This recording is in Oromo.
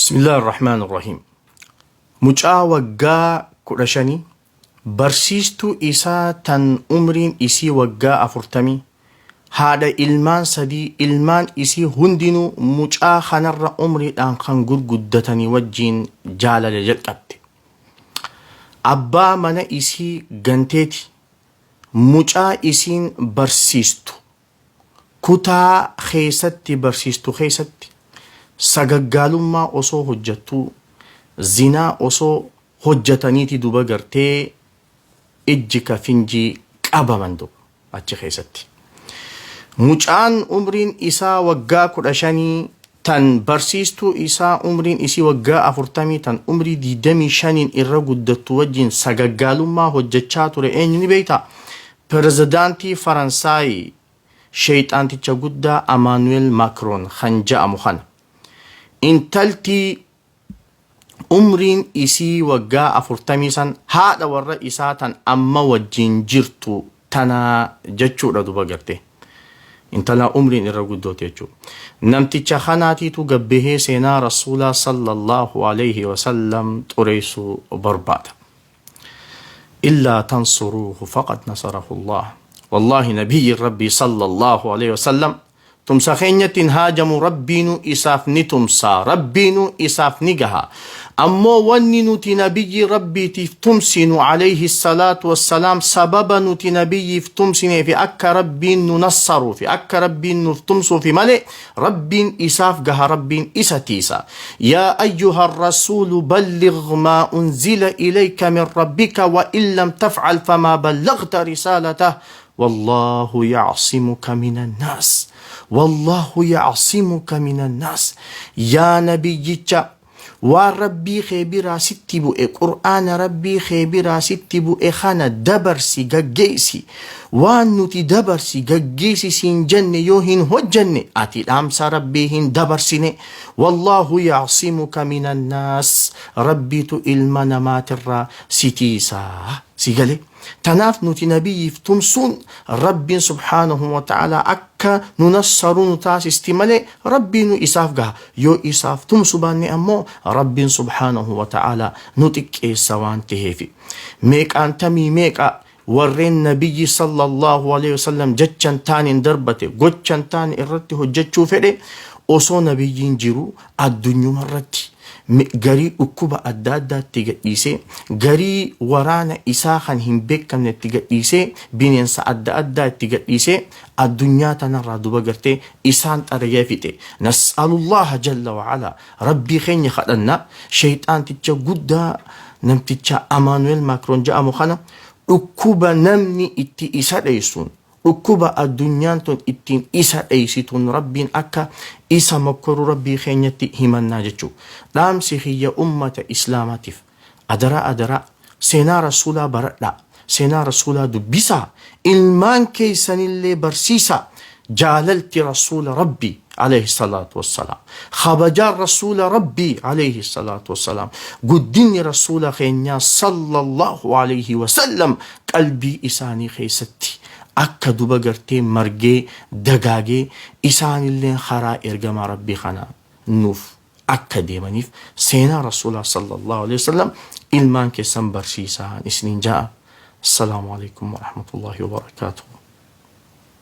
Bismillaahi Rahmaani Rahiim. Mucaa waggaa 15 barsiistuu isaa tan umriin isii waggaa afurtamii haadha ilmaan sadii ilmaan isii hundinuu mucaa kanarra umriidhaan kan gurguddatanii wajjiin jaalala jalqabde. Abbaa mana isii ganteeti mucaa isiin barsiistu Kutaa keessatti barsiistu keessatti sagaggaalummaa osoo hojjattuu, zinaa osoo hojjataniiti duba gartee ijji ka finjii qabaman duba achi keessatti. Mucaan umriin isaa waggaa 15 tan barsiistuu isaa umriin isii waggaa afurtamii tan umrii 25n irra guddattu wajjin sagaggaalummaa hojjachaa ture eenyu ni beektaa? Pirezidaantii Faransaayi sheeyxaanticha guddaa Amaanu'eel Maakroon kan ja'amu kana. Intalti umriin isii waggaa afurtamii san haadha warra isaa tan amma wajjiin jirtu tana jechuudha duba garte. Intala umriin irra guddooti jechuudha. Namticha kanaatiitu gabbahee seenaa Rasuulaa sallallahu alayhi wasallam xureessuu barbaada. Illaa tansuruuhu faqad nasarahu Allah. Wallaahi nabiyyiin Rabbii sallallahu alayhi wasallam tumsa keenyatti hin haajamu Rabbiinuu isaaf ni tumsa Rabbiinuu isaaf ni gaha. Ammoo wanni nuti nabiyyii Rabbiitiif tumsinu alayhi salaatu wassalaam sababa nuti nabiyyiif tumsinee fi akka Rabbiin nu nassaruu fi akka Rabbiin nuuf tumsuufi malee Rabbiin isaaf gaha Rabbiin isa tiisa. Yaa ayyuha rasuulu balligh maa unzila ilayka min rabbika wa in lam taf'al famaa ballaghta risaalatah wallaahu ya'simuka minan naas. Wallaahu ya'simuka minan naas. Yaa nabiyyicha Waan Rabbii kee biraa sitti bu'e, Qur'aana Rabbii kee biraa sitti bu'e kana dabarsi, gaggeessi. Waan nuti dabarsi, gaggeessi siin jenne yoo hin hojjanne, ati dhaamsa Rabbii hin dabarsine. Wallaahu ya'simuka minan naas. Rabbiitu ilma namaatirraa si tiisa. Si galee? Tanaaf nuti nabiyyiif tumsuun Rabbiin subhaanahu wa ta'aalaa akka nu nassaru nu taasisti malee Rabbiinu isaaf gaha. Yoo isaaf tumsu baanne ammoo Rabbiin subhaanahu wa ta'aalaa nu xiqqeessa waan taheefi. Meeqaantamii meeqa warreen nabiyyi sallallahu alaihi wasallam jecha hin taaneen darbate, gocha hin taane irratti hojjechuu fedhe osoo nabiyyiin jiruu addunyuma irratti garii dhukkuba adda addaa itti gadhiisee, garii waraana isaa kan hin beekamne itti gadhiisee, bineensa adda addaa itti gadhiisee, addunyaa tanarraa duba gartee isaan xaragee fixe. Nas'alullaha jalla wa'ala. Rabbii keenya kadhanna, sheyxaanticha guddaa namticha Amaanu'el Maakroon jedhamu kana dhukkuba namni itti isa dheessuun Dhukkuba addunyaan tun ittiin isa dheeysituun Rabbiin akka isa mokkoru Rabbii keenyatti himannaa jechu. Dhaamsi kiyya ummata Islaamaatiif, adaraa adaraa seenaa Rasuulaa baradhaa, seenaa Rasuulaa dubbisaa, ilmaan keeysanillee barsiisaa, jaalalti Rasuula Rabbii alayhi salaatu wassalaam, kabajaan Rasuula Rabbii alayhi salaatu wassalaam, guddinni Rasuula keenyaa sallallahu alayhi wasallam qalbii isaanii keessatti akka duba gartee margee dagaagee isaanilleen karaa ergamaa Rabbii kana nuuf akka deemaniif seenaa Rasuulaa sallallahu alaihi wasallam ilmaan keessan barsiisaa isiniin ja'a. Assalaamu alaikum warahmatullahi wabarakaatuh.